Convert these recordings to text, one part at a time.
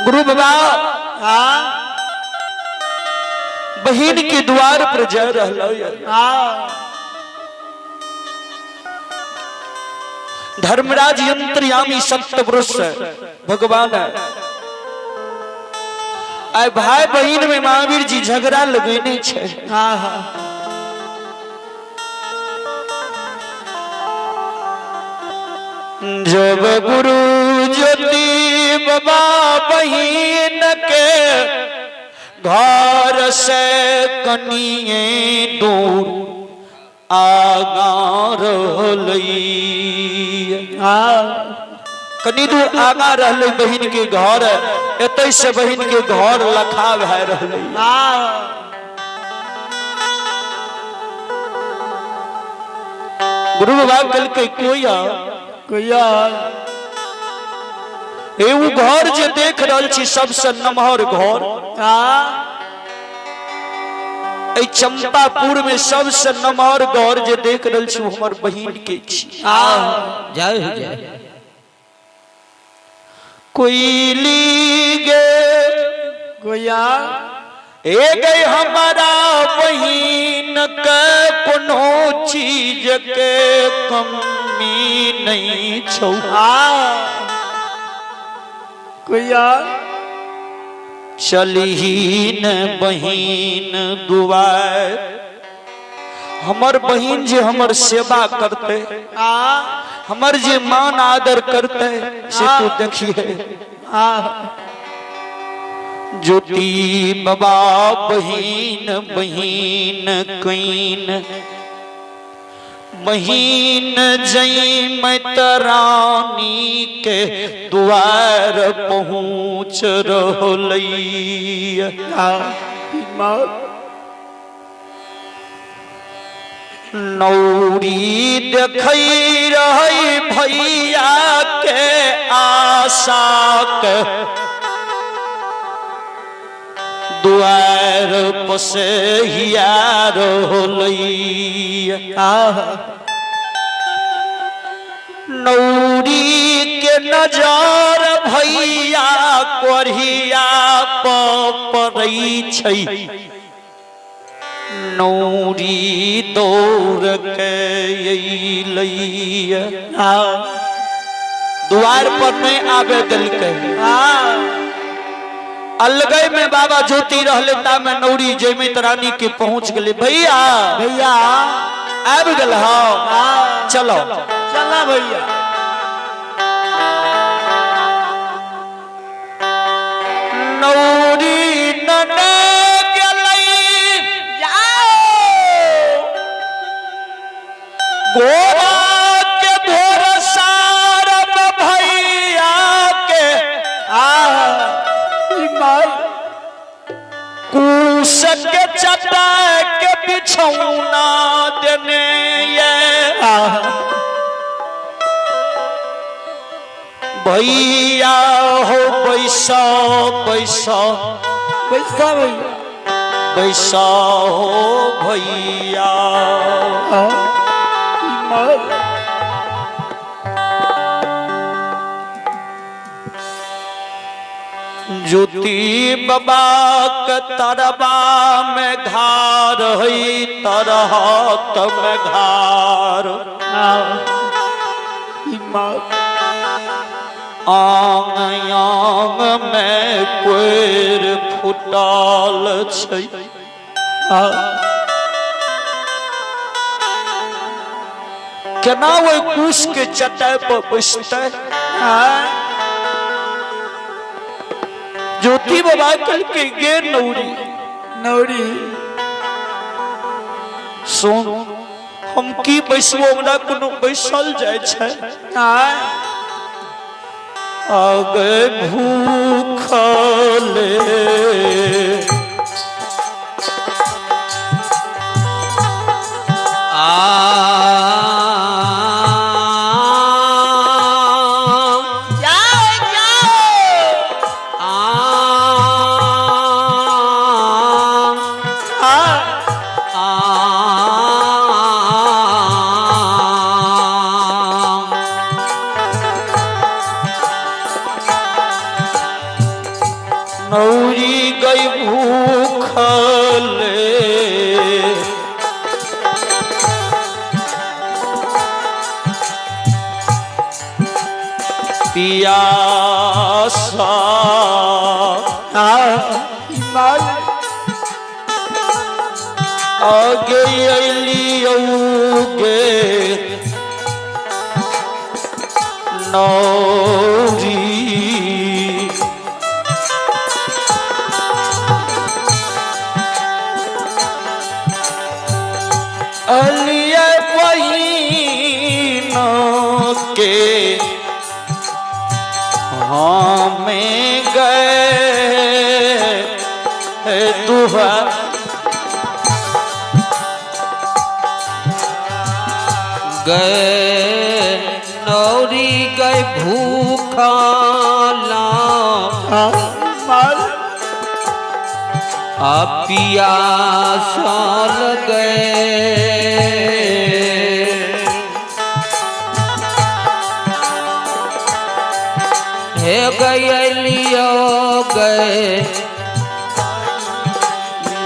गुरु बाबा हाँ बहिन के द्वार पर जा रहल। हाँ धर्मराज यंत्रयामी सत्य पुरुष भगवान है। आय भाई बहिन में महावीर जी झगड़ा लगेने छे। हाँ हाँ जब गुरु ज्योति बाबा बहिन के घर से कनिए दूर आगा रहलै। हाँ कनी दूर आगा रहलै बहिन के घर, एतै से बहिन के घर लखा भए रहलै। हाँ गुरु बाबा कहलकै कोई कोई और ए उ घर जे देख रहल छी सबसे नमहर घर। हाँ एहि चंपापुर में सबसे नमहर घर जे देख रहल छी हमर बहिन के छी। हाँ जय हो जय। कोयली गे कोई और ए गई हमारा बहिन के कोनो चीज के कमी नहीं छौ। हाँ कोई और चलही न बहिन दुआर, हमर बहिन जे हमर सेवा करते, हाँ हमर जे मान आदर करते से तू देखिए। हाँ ज्योति बाबा बहिन बहिन can बहिन जई रानी के द्वार पहुँच रहलै। हाँ मौत नौरी देखै रहै भैया के आशा के दुआर पसे हिया रहलै। हाँ नौरी के नजर भैया कोढ़िया पड़ै छै, नौरी दौड़ के अयलै। हाँ द्वार पर नहीं आवे दिलकै। हाँ अलगई में बाबा ज्योति रहले ता में नौरी जयमित रानी के पहुंच गेले। भैया भैया आबि गेल। हाँ हाँ चलो चला भैया। नौरी नने गेलै गोरा के भोर सारब भैया के कुश के चटा के बिछौना देने ये भैया हो बैसा बैसा बैसा भैया बैसा हो भैया। ज्योति बाबा के तरबा में घार है तरहत में घार आंग आंग में कोर फुटल छै। केना ओहि कुश के चटाई पर बैसतै? ज्योति बाबा कहलकै गे नौरी नौरी सुन, हम की बैसबो, हमरा कोनो बैसल जाइ छै? आगे भूखले जाओ जाओ नौरी गई भूखल पियासा माल आगे अलियोगे नौरी। अलिए बहिन के हमें गए दुहा गए नौरी गए भूखाला माल आ पियासल गए। हे गए लियो गए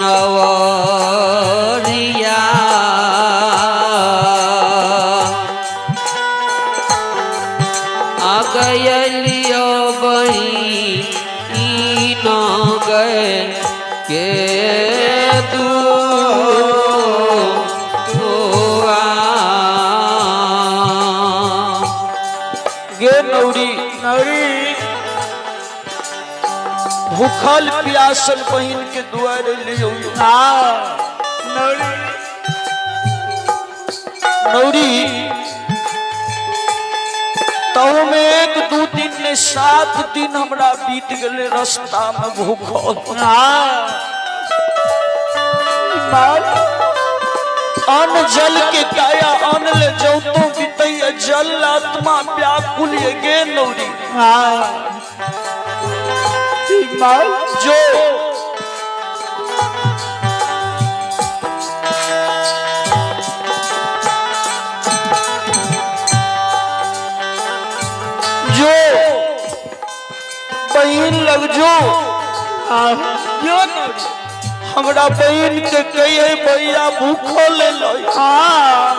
नवरिया आ गए लियो बही न गए के दू गे नौरी नौरी भूखल प्यासल बहिन के दुआरे लियो। हाँ नौरी नौरी तहु में एक दू दिन ने 7 दिन हमरा बीत गेले रास्ता में भूखल। हाँ माल अन्न जल के काया अन्न ले जौतो बीतैया जल आत्मा व्याकुल ये गे नौरी। हाँ माल जो जो बहिन लग जो हाँ जो नौरी हमरा बहिन के कहिए भैया भूखो ले लो। हाँ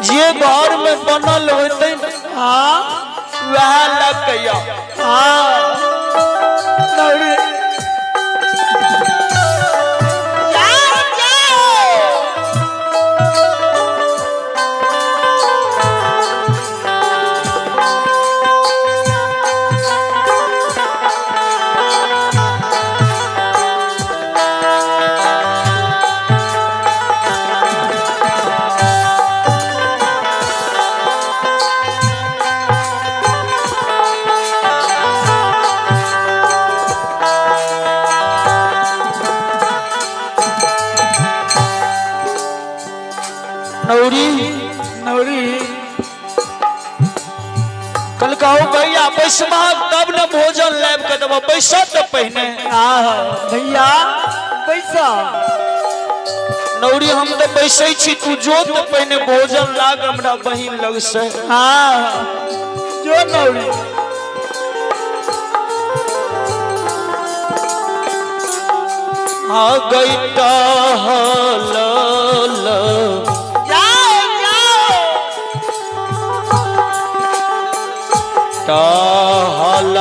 जे घर में बनल होते हाँ वह लग गया। हाँ नौरी जाओ जाओ। नौरी नौरी कल कहो भैया बैसबा तब न भोजन लाब के देबो, बैसत तऽ पहिने। हाँ भैया पैसा नौरी हम तऽ बैसै छी, तू जो तऽ पहिने भोजन लाग हमरा बहिन लग से। हाँ जो नौरी आ गई टहल जाओ जाओ। टहल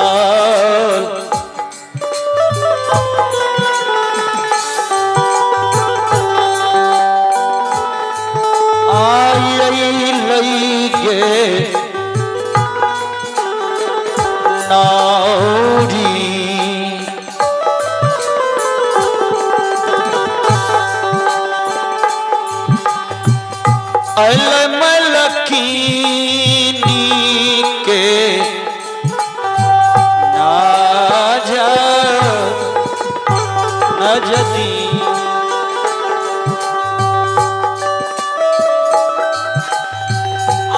आई लई गे नौरी। अल मलकीनी के नाजा नजदी आ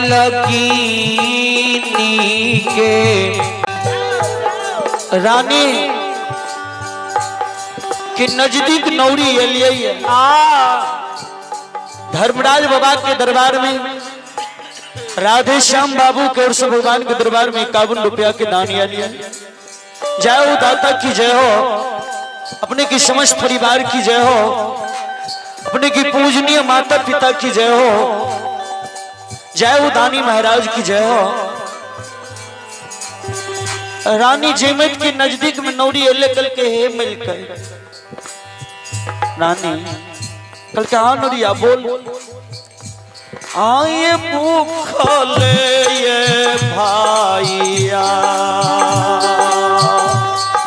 मलकीनी के। रानी के नजदीक नौरी एलिए है। धर्मराज बाबा के दरबार में राधे श्याम बाबू के और से भगवान के दरबार में 51 रुपया के दान लिया। जय हो दाता की जय हो, अपने की समस्त परिवार की जय हो, अपने की पूजनीय माता पिता की जय हो, जय हो दानी महाराज की जय हो। रानी जेमत के नजदीक में नौरी एले कल के हे मिल कर रानी कल के हाँ नौरिया बोल आए भूखले ये भाइया।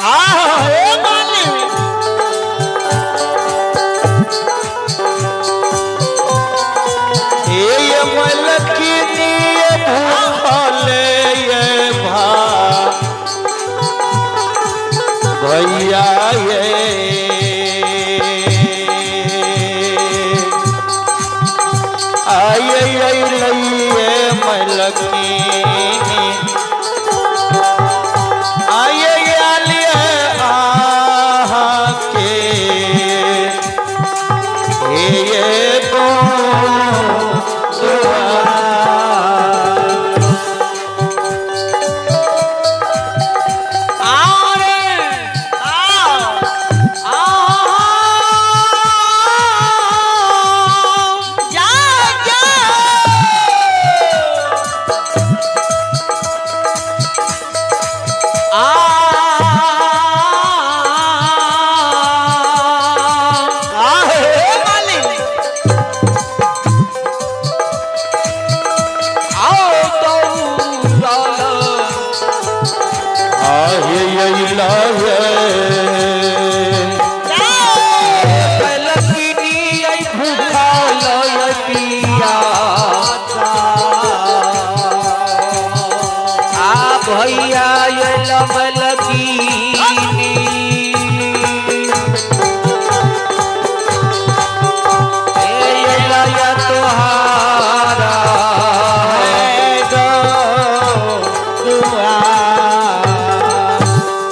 हे मालिक। ये मलकिनी ये भूखले ये भा भैया ये आये ये